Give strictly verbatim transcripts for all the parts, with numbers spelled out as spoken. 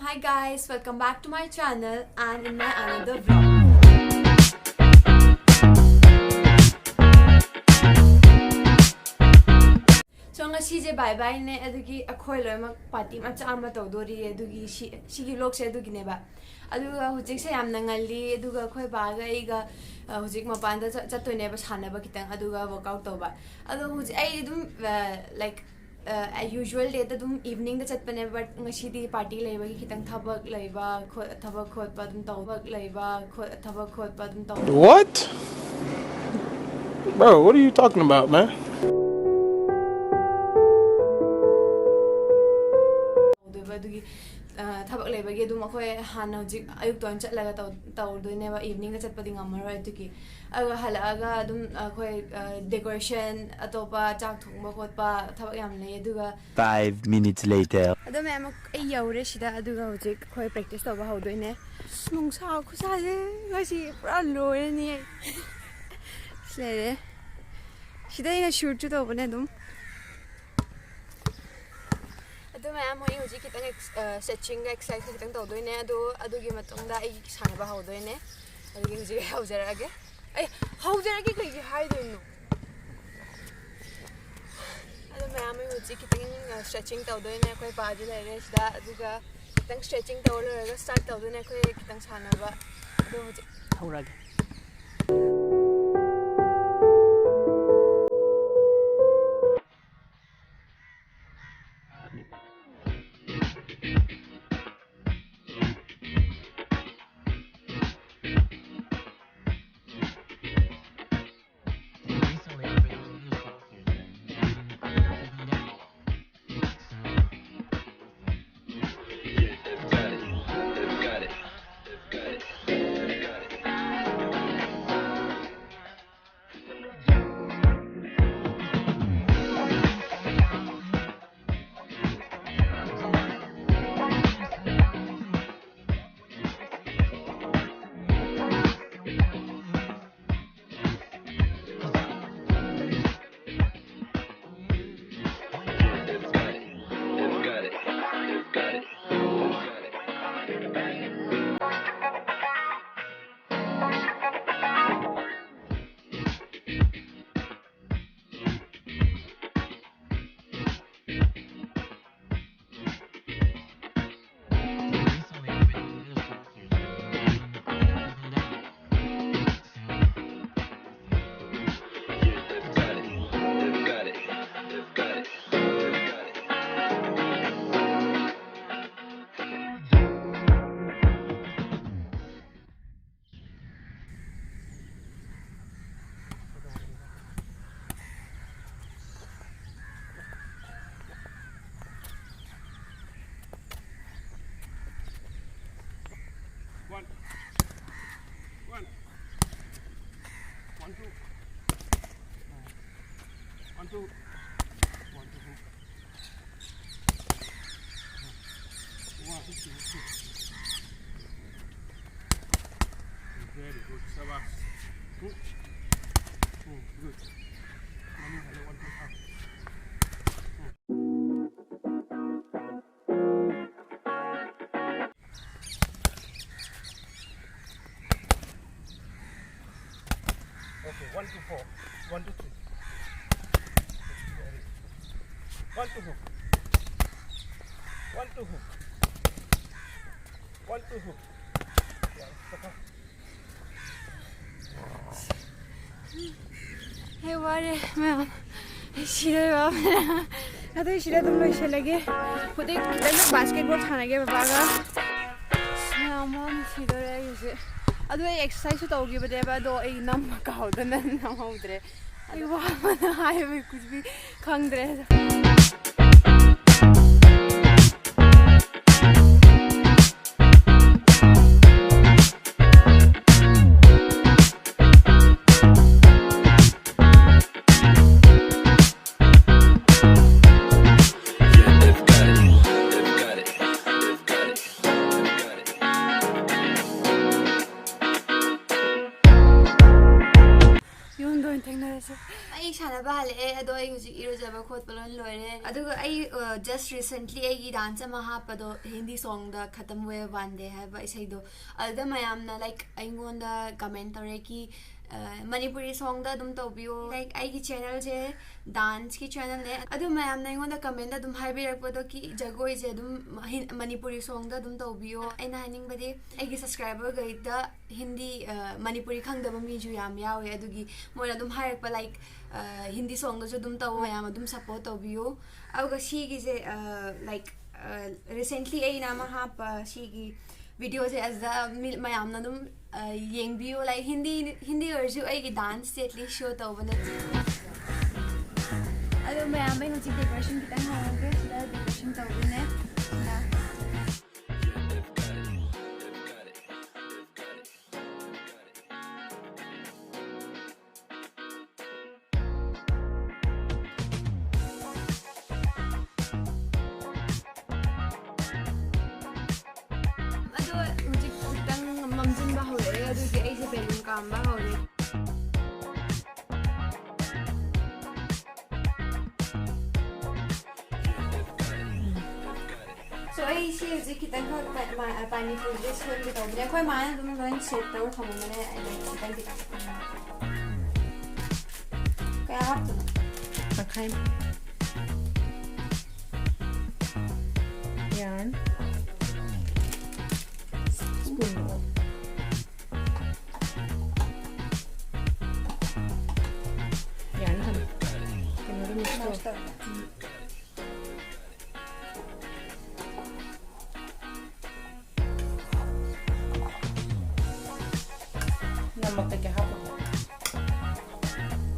Hi guys, welcome back to my channel and in my another vlog. So ꯉꯁꯤꯁꯦ bye bye ꯅꯦ, ꯑꯗꯨꯒꯤ ꯑꯩꯈꯣꯏ ꯂꯣꯏꯅꯃꯛ party ꯃꯆꯥ ꯑꯃ ꯇꯧꯗꯣꯔꯤꯌꯦ, ꯑꯗꯨꯒꯤ ꯁꯤ ꯁꯤꯒꯤ vlog ꯁꯦ ꯑꯗꯨꯒꯤꯅꯦꯕ꯫ ꯑꯗꯨꯒ ꯍꯧꯖꯤꯛꯁꯦ ꯌꯥꯝꯅ ꯉꯜꯂꯤ, ꯑꯗꯨꯒ ꯑꯩꯈꯣꯏ ꯕꯥꯒ ꯑꯩꯒ ꯑ, ꯍꯧꯖꯤꯛ ꯃꯄꯥꯟꯗ ꯆꯠ- ꯆꯠꯇꯣꯏꯅꯦꯕ, ꯁꯥꯟꯅꯕ ꯈꯤꯇꯪ, ꯑꯗꯨꯒ workout ꯇꯧꯕ꯫ ꯑꯗꯣ ꯍꯧꯖꯤꯛ ꯑꯩ ꯑꯗꯨꯝ ꯂꯥꯏꯛ usual day ꯗ ꯑꯗꯨꯝ evening ꯗ ꯆꯠꯄꯅꯦꯕ, but ꯉꯁꯤꯗꯤ party ꯂꯩꯕꯒꯤ ꯈꯤꯇꯪ ꯊꯕꯛ ꯂꯩꯕ ꯈꯣ- ꯊꯕꯛ ꯈꯣꯠꯄ ꯑꯗꯨꯝ ꯇꯧꯕ ꯂꯩꯕ ꯈꯣ- ꯊꯕꯛ ꯈꯣꯠꯄ ꯑꯗꯨꯝ ꯇꯧꯕ What? Bro, what are you talking about, man? ꯇꯧꯗꯣꯏꯕ꯫ ꯑꯗꯨꯒꯤ ꯑ, ꯊꯕꯛ ꯂꯩꯕꯒꯤ ꯑꯗꯨꯝ ꯑꯩꯈꯣꯏ ꯍꯥꯟꯅ ꯍꯧꯖꯤꯛ ꯑꯌꯨꯛꯇ ꯑꯣꯏꯅ ꯆꯠꯂꯒ ꯇꯧ- ꯇꯧꯗꯣꯏꯅꯦꯕ, evening ꯗ ꯆꯠꯄꯗꯤ ꯉꯝꯃꯔꯣꯏ꯫ ꯑꯗꯨꯒꯤ ꯑꯗꯨꯒ ꯍꯜꯂꯛꯑꯒ ꯑꯗꯨꯝ ꯑꯩꯈꯣꯏ ꯑ, decoration, ꯑꯇꯣꯞꯄ ꯆꯥꯛ ꯊꯣꯡꯕ ꯈꯣꯠꯄ ꯊꯕꯛ ꯌꯥꯝ ꯂꯩ꯫ ꯑꯗꯨꯒ Five minutes later. ꯑꯗꯣ ꯃꯌꯥꯝ, ꯑꯩ ꯌꯧꯔꯦ ꯁꯤꯗ꯫ ꯑꯗꯨꯒ ꯍꯧꯖꯤꯛ ꯑꯩꯈꯣꯏ practice ꯇꯧꯕ ꯍꯧꯗꯣꯏꯅꯦ꯫ ꯑꯁ, ꯅꯨꯡꯁꯥ ꯈꯨꯁꯥꯁꯦ ꯉꯁꯤ ꯄꯨꯔꯥ ꯂꯣꯏꯔꯅꯤ ꯑꯩ꯫ ꯁꯤ ꯂꯩꯔꯦ꯫ ꯁꯤꯗ ꯑꯩꯅ shoot ꯁꯨ ꯇꯧꯕꯅꯦ ꯑꯗꯨꯝ꯫ ꯑꯗꯨ ꯃꯌꯥꯝ, ꯍꯣꯏ, ꯍꯧꯖꯤꯛ ꯈꯤꯇꯪ ꯑꯦꯛꯁ- ꯑ, stretching ꯒ exercise ꯒ ꯈꯤꯇꯪ ꯇꯧꯗꯣꯏꯅꯦ꯫ ꯑꯗꯨ ꯑꯗꯨꯒꯤ ꯃꯇꯨꯡꯗ ꯑꯩ ꯁꯥꯟꯅꯕ ꯍꯧꯗꯣꯏꯅꯦ꯫ ꯑꯗꯨꯒꯤ ꯍꯧꯖꯤꯛ ꯑꯩ ꯍꯧꯖꯔꯛꯑꯒꯦ꯫ ꯑꯩ ꯍꯧꯖꯔꯛꯑꯒꯦ ꯀꯩꯒꯤ ꯍꯥꯏꯗꯣꯏꯅꯣ? ꯑꯗꯣ ꯃꯌꯥꯝ, ꯑꯩ ꯍꯧꯖꯤꯛ ꯈꯤꯇꯪ stretching ꯇꯧꯗꯣꯏꯅꯦ꯫ ꯑꯩꯈꯣꯏ ꯄꯥꯁꯨ ꯂꯩꯔꯦ ꯁꯤꯗ꯫ ꯑꯗꯨꯒ ꯈꯤꯇꯪ stretching ꯇꯧꯔ ꯂꯣꯏꯔꯒ start ꯇꯧꯗꯣꯏꯅꯦ ꯑꯩꯈꯣꯏ ꯈꯤꯇꯪ ꯁꯥꯟꯅꯕ꯫ ꯑꯗꯣ ꯍꯧꯖꯤꯛ ꯍꯧꯔꯛꯑꯒꯦ꯫ Two. One, two, hook. One, two, hook. Very good. Sabas. Hook. Oh, good. Manu, hello, one, two, up. Okay, one, two, four. One, two, three. One, two, hook. One, two, hook. One, two, hook. Yeah, stop. ꯑꯩ ꯋꯥꯔꯦ ꯃꯌꯥꯝ꯫ ꯑꯩ ꯁꯤꯗꯣꯏꯕ꯫ ꯑꯗꯨ ꯁꯤꯗ ꯑꯗꯨꯝ ꯂꯣꯏꯁꯤꯜꯂꯒꯦ꯫ ꯍꯧꯖꯤꯛ ꯈꯤꯇꯪ basketball ꯁꯥꯟꯅꯒꯦ ꯕꯕꯥꯒ꯫ ꯑꯁ, ꯃꯌꯥꯝ ꯋꯥꯅ ꯁꯤꯗꯣꯔꯦ ꯑꯩ ꯍꯧꯖꯤꯛ꯫ ꯑꯗꯨ ꯑꯩ ꯑꯦꯛꯁꯔꯁꯥꯏꯁꯁꯨ ꯇꯧꯈꯤꯕꯅꯦꯕ, ꯑꯗꯣ ꯑꯩ ꯅꯝꯕ ꯀꯥꯎꯗꯅ ꯅꯝꯍꯧꯗ꯭ꯔꯦ꯫ ꯑꯩ ꯋꯥꯕꯅ ꯍꯥꯏꯕ ꯀꯨꯁꯕꯤ ꯈꯪꯗ꯭ꯔꯦ꯫ ꯌꯨꯝꯗ ꯑꯣꯏꯅ ꯊꯦꯡꯅꯔꯁꯦ꯫ ꯑꯩ ꯁꯥꯟꯅꯕ ꯍꯜꯂꯛꯑꯦ, ꯑꯗꯣ ꯑꯩ ꯍꯧꯖꯤꯛ ꯏꯔꯨꯖꯕ ꯈꯣꯠꯄ ꯂꯣꯏ ꯂꯣꯏꯔꯦ꯫ ꯑꯗꯨꯒ ꯑꯩ, ꯑ, just recently ꯑꯩꯒꯤ dance ꯑꯃ ꯍꯥꯞꯄꯗꯣ, ꯍꯤꯟꯗꯤ songꯗ ꯈꯇꯝ ꯍꯨꯌꯦ ꯋꯥꯟꯗꯦ ꯍꯥꯏꯕ ꯏꯁꯩꯗꯣ, ꯑꯗꯨꯗ ꯃꯌꯥꯝꯅ, like, ꯑꯩꯉꯣꯟꯗ comment ꯇꯧꯔꯦ ꯀꯤ, ꯑ, ꯃꯅꯤꯄꯨꯔꯤ songꯗ ꯑꯗꯨꯝ ꯇꯧꯕꯤꯌꯣ꯫ Like, ꯑꯩꯒꯤ channelꯁꯦ danceꯀꯤ channelꯅꯦ, ꯑꯗꯨ ꯃꯌꯥꯝꯅ ꯑꯩꯉꯣꯟꯗ commentꯇ ꯑꯗꯨꯝ ꯍꯥꯏꯕꯤꯔꯛꯄꯗꯣ ꯀꯤ ꯖꯒꯣꯏꯁꯦ ꯑꯗꯨꯝ ꯍꯤ-, ꯃꯅꯤꯄꯨꯔꯤ songꯗ ꯑꯗꯨꯝ ꯇꯧꯕꯤꯌꯣ꯫ ꯑꯩꯅ ꯍꯥꯏꯅꯤꯡꯕꯗꯤ, ꯑꯩꯒꯤ subscriberꯈꯩꯗ ꯍꯤꯟꯗꯤ, ꯑ, ꯃꯅꯤꯄꯨꯔꯤ ꯈꯪꯗꯕ ꯃꯤꯁꯨ ꯌꯥꯝ ꯌꯥꯎꯋꯦ, ꯑꯗꯨꯒꯤ ꯃꯣꯏꯅ ꯑꯗꯨꯝ ꯍꯥꯏꯔꯛꯄ, like, ꯑ, ꯍꯤꯟꯗꯤ songꯗꯁꯨ ꯑꯗꯨꯝ ꯇꯧ, ꯃꯌꯥꯝ ꯑꯗꯨꯝ support ꯇꯧꯕꯤꯌꯨ꯫ ꯑꯗꯨꯒ ꯁꯤꯒꯤꯁꯦ, ꯑ, like, ꯑ, recently ꯑꯩꯅ ꯑꯃ ꯍꯥꯞꯄ ꯁꯤꯒꯤ videoꯁꯦ ꯑꯁꯤꯗ ꯃꯤ ꯃꯌꯥꯝꯅ ꯑꯗꯨꯝ, ꯑ, ꯌꯦꯡꯕꯤꯌꯨ, like, ꯍꯤꯟꯗꯤ, ꯍꯤꯟꯗꯤ ꯑꯣꯏꯔꯁꯨ ꯑꯩꯒꯤ danceꯁꯦ at least show ꯇꯧꯕꯅ꯫ ꯑꯗꯣ ꯃꯌꯥꯝ, ꯑꯩ ꯍꯧꯖꯤꯛ decoration ꯈꯤꯇꯪ ꯍꯧꯔꯒꯦ, ꯁꯤꯗ decoration ꯇꯧꯗꯣꯏꯅꯦ꯫ ꯍꯧꯖꯤꯛ ꯈꯤꯇꯪ ꯃꯝꯁꯤꯟꯕ ꯍꯧꯔꯛꯑꯦ, ꯑꯗꯨꯒꯤ ꯑꯩꯁꯦ ꯕꯦꯂꯨꯟ ꯀꯥꯝꯕ ꯍꯧꯔꯦ꯫ So, ꯑꯩ ꯁꯤ ꯍꯧꯖꯤꯛ ꯈꯤꯇꯪꯈꯛ ꯄꯥ-, ꯃꯥ-, ꯄꯥꯅꯤꯄꯨꯔꯤꯁꯦ ꯁꯦꯝꯒꯦ ꯇꯧꯕꯅꯦ꯫ ꯑꯩꯈꯣꯏ ꯃꯥꯅ ꯑꯗꯨꯝ ꯂꯣꯏ set ꯇꯧꯔ ꯊꯝꯃꯝꯕꯅꯦ꯫ ꯑꯩ ꯈꯤꯇꯪ ꯈꯤꯇꯪ ꯀꯌꯥ ꯍꯥꯞꯇꯣꯏꯅꯣ? ꯇꯪꯈꯥꯏ ꯑꯃ꯫ ꯌꯥꯔꯅꯤ꯫ Spoon ꯑꯃ꯫ ꯌꯥꯔꯅꯤ ꯊꯝꯃꯦ꯫ ꯀꯩꯅꯣꯗꯣ mix ꯇꯧꯔꯣ꯫ Mix ꯇꯧꯔꯣ꯫ ꯅꯃꯛ ꯀꯩꯀꯩ ꯍꯥꯞꯄꯒꯦ?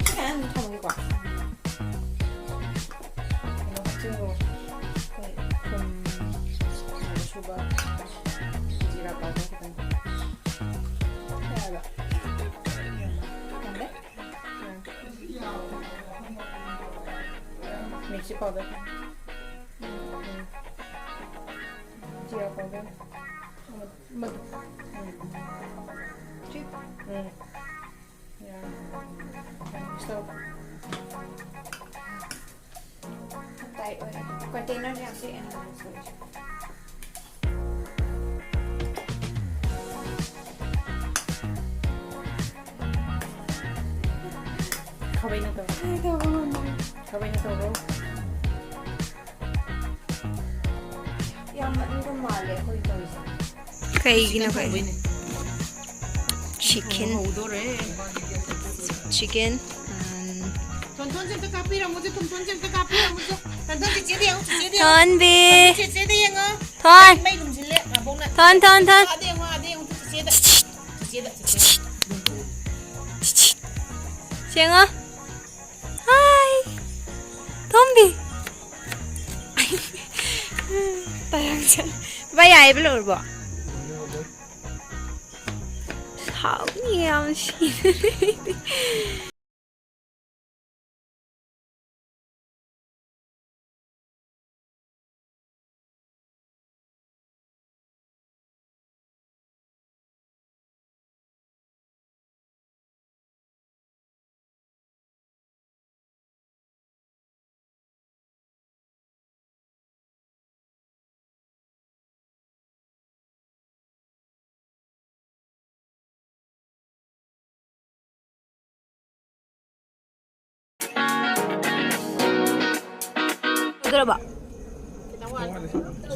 ꯁꯤ ꯃꯌꯥꯝ ꯑꯗꯨꯝ ꯊꯝꯃꯒꯦꯀꯣ꯫ ꯀꯩꯅꯣ ꯍꯥꯞꯆꯤꯟꯈ꯭ꯔꯣ꯫ ꯑꯩꯈꯣꯏ ꯊꯨꯝ, ꯃꯣꯔꯣꯛ ꯑꯁꯨꯕ, ꯖꯤꯔꯥ powder ꯈꯤꯇꯪ꯫ ꯌꯥꯔꯕ? ꯊꯝꯃꯦ꯫ ꯎꯝ꯫ Mixy powder꯫ ꯎꯝ꯫ ꯖꯤꯔꯥ powder꯫ ꯃꯗꯨ꯫ ꯎꯝ꯫ ꯁꯤ꯫ ꯎꯝ꯫ ꯌꯥꯔꯦ꯫ Mix ꯇꯧ꯫ Tight ꯑꯣꯏꯔꯦ꯫ Container ꯁꯦ ꯌꯥꯝ ꯄꯤꯛꯑꯦ ꯅꯪ ꯁꯣꯏꯔꯤꯁꯦ꯫ ꯈꯥꯕꯩꯅ ꯇꯧꯔꯣ꯫ ꯑꯩ ꯇꯧꯕ ꯉꯝꯃꯣꯏ꯫ ꯈꯥꯕꯩꯅ ꯇꯧꯔꯣ꯫ ꯌꯥꯝ ꯃꯅꯨꯡꯗ ꯃꯥꯜꯂꯦ ꯑꯩꯈꯣꯏ ꯇꯧꯔꯤꯁꯦ꯫ ꯀꯩꯒꯤꯅꯣ chicken ꯀꯩꯅꯣ? ꯊꯣꯡꯕꯩꯅꯦ꯫ Chicken꯫ ꯍꯧꯗꯣꯔꯦ꯫ Chicken and ꯊꯣꯟꯊꯣꯟꯁꯦ ꯑꯝꯇ ꯀꯥꯞꯄꯤꯔꯝꯃꯨꯁꯦ, ꯊꯣꯟꯊꯣꯟꯁꯦ ꯑꯝꯇ ꯀꯥꯞꯄꯤꯔꯝꯃꯨꯁꯦ꯫ ꯊꯣꯟꯊꯣꯟ ꯆꯤꯆꯦꯗ ꯌꯦꯡꯉꯨ, ꯆꯤꯆꯦꯗ ꯌꯦꯡꯉꯨ꯫ ꯊꯣꯟꯕꯤ꯫ ꯊꯣꯟꯊꯣꯟ ꯆꯤꯆꯦꯗ ꯌꯦꯡꯉꯣ꯫ ꯊꯣꯟ꯫ ꯃꯩ ꯂꯨꯝꯁꯤꯜꯂꯦ, ꯅꯥꯕꯣꯛꯅ꯫ ꯊꯣꯟ, ꯊꯣꯟ, ꯊꯣꯟ꯫ ꯑꯥꯗ ꯌꯦꯡꯉꯣ, ꯑꯥꯗ ꯌꯦꯡꯉꯨ, ꯆꯤꯆꯦꯗ꯫ ꯆꯤꯆꯦꯗ, ꯆꯤꯆꯦꯗ꯫ ꯌꯦꯡꯉꯣ꯫ ꯍꯥꯏ꯫ ꯊꯣꯟꯕꯤ꯫ ꯇꯥꯔꯪ ꯆꯠ-, ꯚꯥꯏ, ꯌꯥꯏꯕ ꯂꯣꯏꯔꯕꯣ? ꯁꯥꯎꯅꯤ ꯌꯥꯝ ꯁꯤꯔꯦ꯫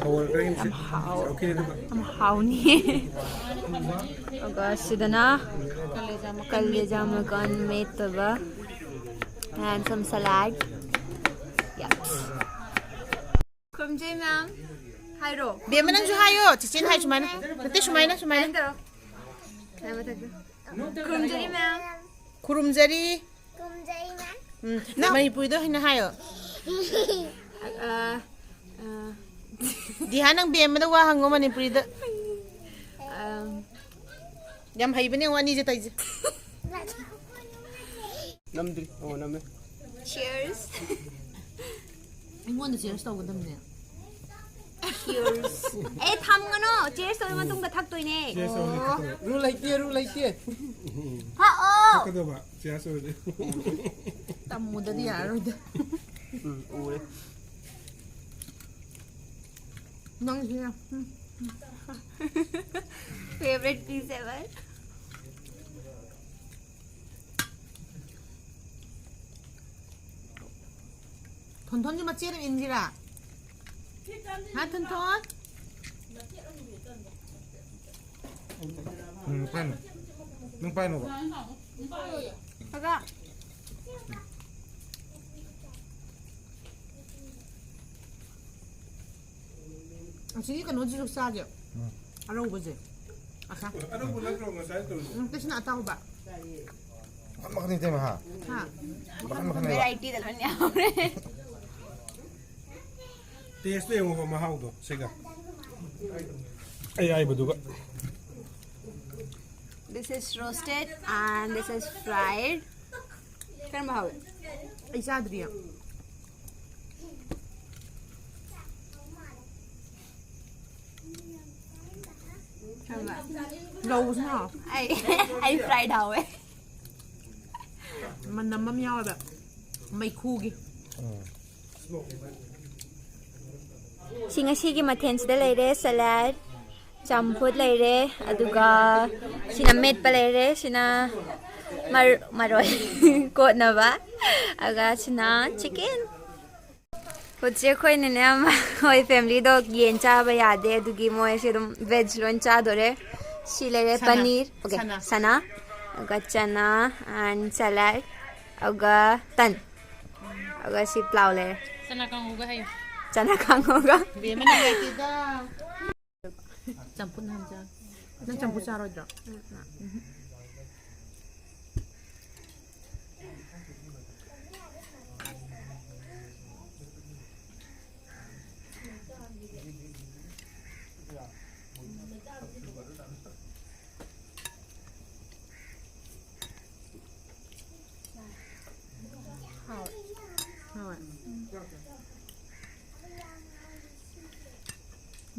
ꯁꯧꯍꯜꯂꯒ ꯌꯦꯡꯁꯤ꯫ ꯌꯥꯝ ꯍꯥꯎ-, ꯁꯧꯈꯤꯅꯤ ꯑꯗꯨꯒ꯫ ꯌꯥꯝ ꯍꯥꯎꯅꯤ꯫ ꯑꯗꯨꯒ ꯁꯤꯗꯅ ꯀꯂꯦꯖꯥ ꯃꯀꯟ ꯃꯦꯠꯇꯕ and some salad. Yes. ꯈꯨꯔꯨꯝꯖꯩ ꯃꯌꯥꯝ꯫ ꯍꯥꯏꯔꯣ꯫ ꯕꯦꯝꯃ, ꯅꯪꯁꯨ ꯍꯥꯏꯌꯣ꯫ ꯆꯤꯆꯦꯅ ꯍꯥꯏ ꯁꯨꯃꯥꯏꯅ꯫ ꯅꯠꯇꯦ, ꯁꯨꯃꯥꯏꯅ, ꯁꯨꯃꯥꯏꯅ꯫ ꯁꯨꯃꯥꯏꯅ ꯇꯧꯔꯣ꯫ ꯁꯨꯃꯥꯏꯅ ꯃꯊꯛꯇ꯫ ꯈꯨꯔꯨꯝꯖꯔꯤ ꯃꯌꯥꯝ꯫ ꯈꯨꯔꯨꯝꯖꯔꯤ꯫ ꯎꯝ, ꯅꯪ ꯃꯅꯤꯄꯨꯔꯤꯗ ꯑꯣꯏꯅ ꯍꯥꯏꯌꯣ꯫ ꯑ, ꯑ꯫ ꯗꯤꯍꯥ, ꯅꯪ ꯕꯦꯝꯃꯗ ꯋꯥ ꯍꯪꯉꯣ ꯃꯅꯤꯄꯨꯔꯤꯗ꯫ ꯑꯝ꯫ ꯌꯥꯝ ꯍꯩꯕꯅꯦ ꯌꯦꯡꯉꯣ ꯑꯅꯤꯁꯦ ꯇꯧꯔꯤꯁꯦ꯫ ꯅꯝꯗ꯭ꯔꯤ꯫ ꯑꯣ, ꯅꯝꯃꯦ꯫ Cheers꯫ ꯑꯩꯉꯣꯟꯗ cheers ꯇꯧꯒꯗꯕꯅꯦ꯫ Cheers꯫ ꯑꯦ, ꯊꯝꯒꯅꯣ꯫ Cheers ꯇꯧꯔ ꯃꯇꯨꯡꯗ ꯊꯛꯇꯣꯏꯅꯦ꯫ Cheers ꯇꯧꯔꯗꯤ ꯊꯛꯀꯗꯕ꯫ Rule ꯂꯩꯇꯦ, rule ꯂꯩꯇꯦ꯫ ꯊꯛꯑꯣ꯫ ꯊꯛꯀꯗꯕ꯫ Cheers ꯇꯧꯔꯗꯤ꯫ ꯇꯝꯃꯨꯗꯗꯤ ꯌꯥꯔꯔꯣꯏꯗ꯫ ꯎꯝ, ꯎꯔꯦ꯫ ꯅꯪꯁꯤꯅ꯫ ꯎꯝ꯫ Favorite piece ever꯫ ꯊꯣꯟꯊꯣꯟꯁꯨ ꯃꯆꯦꯠ ꯑꯃ ꯏꯟꯁꯤꯔꯥ? ꯍꯥ, ꯊꯣꯟꯊꯣꯟ? ꯎꯝ, ꯄꯥꯏꯅꯨ꯫ ꯅꯪ ꯄꯥꯏꯅꯨꯕ꯫ ꯀꯀꯥ꯫ ꯑꯁꯤꯒꯤ ꯀꯩꯅꯣꯁꯤꯁꯨ ꯆꯥꯁꯦ꯫ ꯎꯝ꯫ ꯑꯔꯧꯕꯁꯦ꯫ ꯑꯁꯥ꯫ ꯑꯔꯧꯕ ꯅꯠꯇ꯭ꯔꯣ ꯉꯁꯥꯏ ꯇꯧꯔꯤꯗꯣ? ꯎꯝ, ꯇꯁꯤꯅ ꯑꯇꯥꯎꯕ꯫ ꯃꯈꯟ ꯃꯈꯟ ꯏꯇꯩꯃ, ꯍꯥ? ꯍꯥ꯫ ꯃꯈꯟ ꯃꯈꯟ ꯂꯩꯕ꯫ Varietyꯗ ꯂꯣꯏꯅ ꯌꯥꯎꯔꯦ꯫ Tasteꯇꯣ ꯌꯦꯡꯉꯣꯕ ꯃꯍꯥꯎꯗꯣ ꯁꯤꯒ꯫ ꯑꯩ ꯍꯥꯏꯕꯗꯨꯒ꯫ This is roasted and this is fried. ꯀꯔꯝꯕ ꯍꯥꯎꯏ? ꯑꯩ ꯆꯥꯗ꯭ꯔꯤꯌꯦ꯫ ꯀꯔꯝꯕ? ꯂꯧꯕꯁꯨ ꯍꯥꯎ꯫ ꯑꯩ, ꯑꯩ fried ꯍꯥꯎꯋꯦ꯫ ꯃꯅꯝ ꯑꯃ ꯌꯥꯎꯋꯦꯕ꯫ ꯃꯩꯈꯨꯒꯤ꯫ ꯎꯝ꯫ ꯁꯤ ꯉꯁꯤꯒꯤ ꯃꯊꯦꯜꯁꯤꯗ ꯂꯩꯔꯦ, salad, ꯆꯝꯐꯨꯠ ꯂꯩꯔꯦ, ꯑꯗꯨꯒ ꯁꯤꯅ ꯃꯦꯠꯄ ꯂꯩꯔꯦ, ꯁꯤꯅ ꯃꯔ-, ꯃꯔꯣꯏ ꯀꯣꯠꯅꯕ, ꯑꯗꯨꯒ ꯁꯤꯅ chicken꯫ ꯍꯧꯖꯤꯛ ꯑꯩꯈꯣꯏꯅꯅꯦ, ꯃꯣꯏ ꯐꯦꯃꯤꯂꯤꯗꯣ ꯌꯦꯟ ꯆꯥꯕ ꯌꯥꯗꯦ, ꯑꯗꯨꯒꯤ ꯃꯣꯏꯁꯦ ꯑꯗꯨꯝ ꯚꯦꯖ ꯂꯣꯏ ꯆꯥꯗꯣꯔꯦ꯫ ꯁꯤ ꯂꯩꯔꯦ, ꯁꯅꯥ꯫ ꯄꯅꯤꯔ, okay, ꯁꯅꯥ꯫ ꯁꯅꯥ, ꯑꯗꯨꯒ ꯆꯅꯥ, and salad, ꯑꯗꯨꯒ ꯇꯟ, ꯑꯗꯨꯒ ꯁꯤ ꯄ꯭ꯂꯥꯎ ꯂꯩꯔꯦ꯫ ꯆꯅꯥ ꯀꯥꯡꯍꯧꯒ ꯍꯥꯏꯌꯨ꯫ ꯆꯅꯥ ꯀꯥꯡꯍꯧꯒ꯫ ꯕꯦꯝꯃ ꯅꯨꯡꯉꯥꯏꯇꯦꯗ꯫ ꯆꯝꯐꯨꯠ ꯍꯥꯟ ꯆꯥ-, ꯅꯪ ꯆꯝꯐꯨꯠ ꯆꯥꯔꯣꯏꯗ꯭ꯔꯣ? ꯎꯝ꯫ ꯍꯥꯎꯋꯦ꯫ ꯍꯥꯎꯋꯦ꯫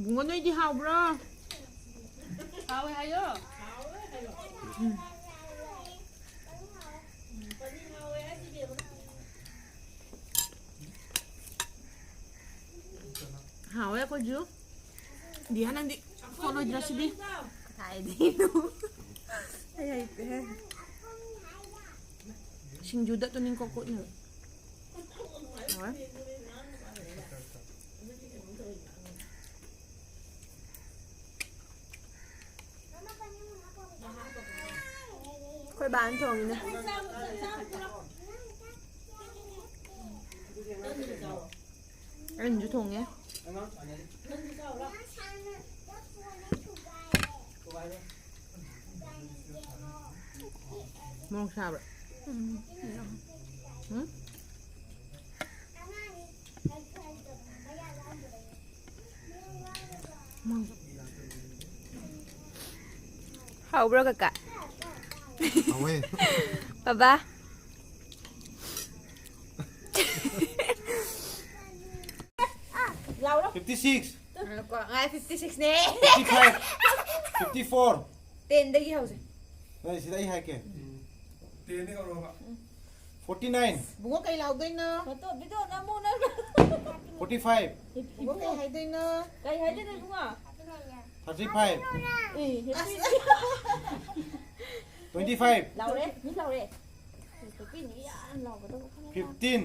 ꯕꯨꯡꯉꯣ, ꯅꯣꯏꯗꯤ ꯍꯥꯎꯕ꯭ꯔꯣ? ꯍꯥꯎꯋꯦ ꯍꯥꯏꯌꯣ꯫ ꯎꯝ꯫ ꯍꯥꯎꯋꯦ ꯑꯩꯈꯣꯏꯁꯨ꯫ ꯗꯤꯌꯥ, ꯅꯪꯗꯤ ꯀꯣꯠꯂꯣꯏꯗ꯭ꯔꯥ ꯁꯤꯗꯤ? ꯀꯗꯥꯏꯗꯩꯅꯣ? ꯑꯩ ꯍꯩꯇꯦꯍꯦ꯫ ꯁꯤꯡꯖꯨꯗ ꯇꯨꯅꯤꯡꯈꯣꯛ ꯀꯣꯠꯅꯕ꯫ ꯍꯥꯎꯋꯦ꯫ ꯑꯩꯈꯣꯏ ꯕꯥꯅ ꯊꯣꯡꯉꯤꯅꯦ꯫ ꯑꯩꯅꯁꯨ ꯊꯣꯡꯉꯦ꯫ ꯃꯣꯔꯣꯛ ꯁꯥꯕ꯭ꯔꯥ? ꯎꯝ꯫ ꯎꯝ? ꯍꯥꯎꯕ꯭ꯔꯣ, ꯀꯀꯥ? ꯍꯥꯎꯋꯦ꯫ ꯕꯕꯥ? Fifty six. ꯉꯥꯏ, ꯐꯤꯐꯇꯤ ꯁꯤꯛꯁꯅꯦ꯫ Fifty five. Fifty four. ꯇꯦꯟꯗꯒꯤ ꯍꯧꯁꯦ꯫ ꯅꯣꯏ ꯁꯤꯗ ꯑꯩ ꯍꯥꯏꯔꯛꯀꯦ꯫ ꯇꯦꯟꯗꯒꯤ ꯍꯧꯔꯛꯑꯣꯕ꯫ Forty nine. ꯕꯨꯡꯉꯣ, ꯀꯩ ꯂꯥꯎꯗꯣꯏꯅꯣ? ꯐꯣꯇꯣ, ꯚꯤꯗꯤꯑꯣ ꯅꯝꯃꯣ, ꯅꯝꯃꯣ꯫ Forty five. ꯕꯨꯡꯉꯣ, ꯀꯩ ꯍꯥꯏꯗꯣꯏꯅꯣ? ꯀꯩ ꯍꯥꯏꯗꯣꯏꯅꯣ, ꯏꯕꯨꯡꯉꯣ? Thirty five. ꯑꯦ, ꯍꯦꯄꯤ꯫ Twenty five. ꯂꯥꯎꯔꯦ, ꯃꯤ ꯂꯥꯎꯔꯦ꯫ ꯅꯨꯄꯤꯅꯤ ꯌꯥꯝ ꯂꯥꯎꯒꯗꯧꯕ ꯈꯔ꯫ ꯐꯤꯐꯇꯤꯟ꯫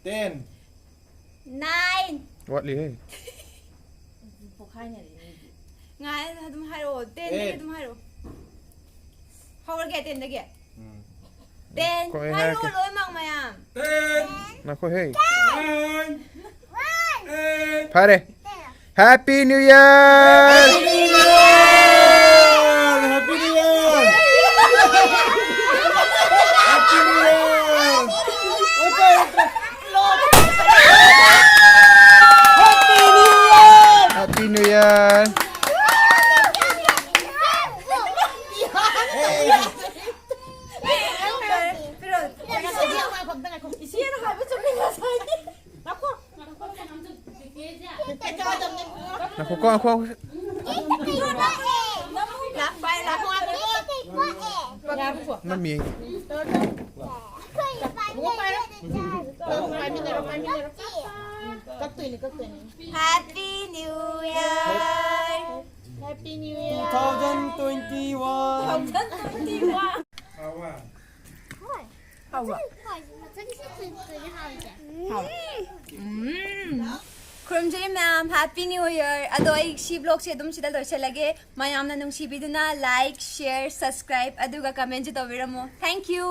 Ten. Nine. ꯋꯥꯠꯂꯤꯍꯦ꯫ ꯄꯣꯛꯈꯥꯏꯅꯔꯦ ꯃꯤꯗꯤ꯫ ꯉꯥꯏ ꯑꯗꯨꯝ ꯍꯥꯏꯔꯛꯑꯣ꯫ Tenꯗꯒꯤ Eight. ꯑꯗꯨꯝ ꯍꯥꯏꯔꯛꯑꯣ꯫ ꯍꯧꯔꯒꯦ tenꯗꯒꯤ꯫ ꯎꯝ. Ten. ꯀꯣꯏ ꯍꯥꯏꯔꯛꯑꯣ ꯍꯥꯏꯔꯛꯀꯦ꯫ ꯂꯣꯏꯃꯛ ꯃꯌꯥꯝ꯫ Ten. ꯉꯥꯏꯈꯣꯍꯦ꯫ Nine. Eight. ꯐꯔꯦ꯫ Happy New Year! Happy New Year! Happy New Year! Happy New Year! Happy New Year! Happy New Year! ꯏꯆꯦꯅ ꯍꯥꯏꯕ ꯆꯨꯝꯃꯤ ꯉꯁꯥꯏꯒꯤ꯫ ꯉꯥꯏꯈꯣꯀꯣ, ꯉꯥꯏꯈꯣ꯫ ꯂꯥꯛꯄ ꯍꯥꯏ ꯂꯥꯛꯄ ꯉꯥꯛꯇ꯫ ꯅꯝꯃꯤ ꯑꯩ꯫ ꯄꯥꯏꯃꯤꯟꯅꯔꯣ, ꯄꯥꯏꯃꯤꯟꯅꯔꯣ꯫ ꯀꯛꯇꯣꯏꯅꯤ, ꯀꯛꯇꯣꯏꯅꯤ꯫ Happy New Year. Happy New Year. Two thousand twenty-one. Thousand twenty-one. Hawa. ꯍꯥꯎꯕ꯭ꯔꯣ? ꯃꯊꯪꯒꯤ ꯁꯤꯖꯟꯗꯨꯗꯤ ꯍꯥꯎꯁꯦ꯫ ꯎꯝ꯫ ꯈꯨꯔꯨꯝꯖꯔꯤ ꯃꯌꯥꯝ, Happy New Year꯫ ꯑꯗꯣ ꯑꯩ ꯁꯤ vlogꯁꯦ ꯑꯗꯨꯝ ꯁꯤꯗ ꯂꯣꯏꯁꯤꯜꯂꯒꯦ꯫ ꯃꯌꯥꯝꯅ ꯅꯨꯡꯁꯤꯕꯤꯗꯨꯅ like, share, subscribe ꯑꯗꯨꯒ commentꯁꯨ ꯇꯧꯕꯤꯔꯝꯃꯣ꯫ Thank you.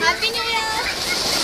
Happy New Year.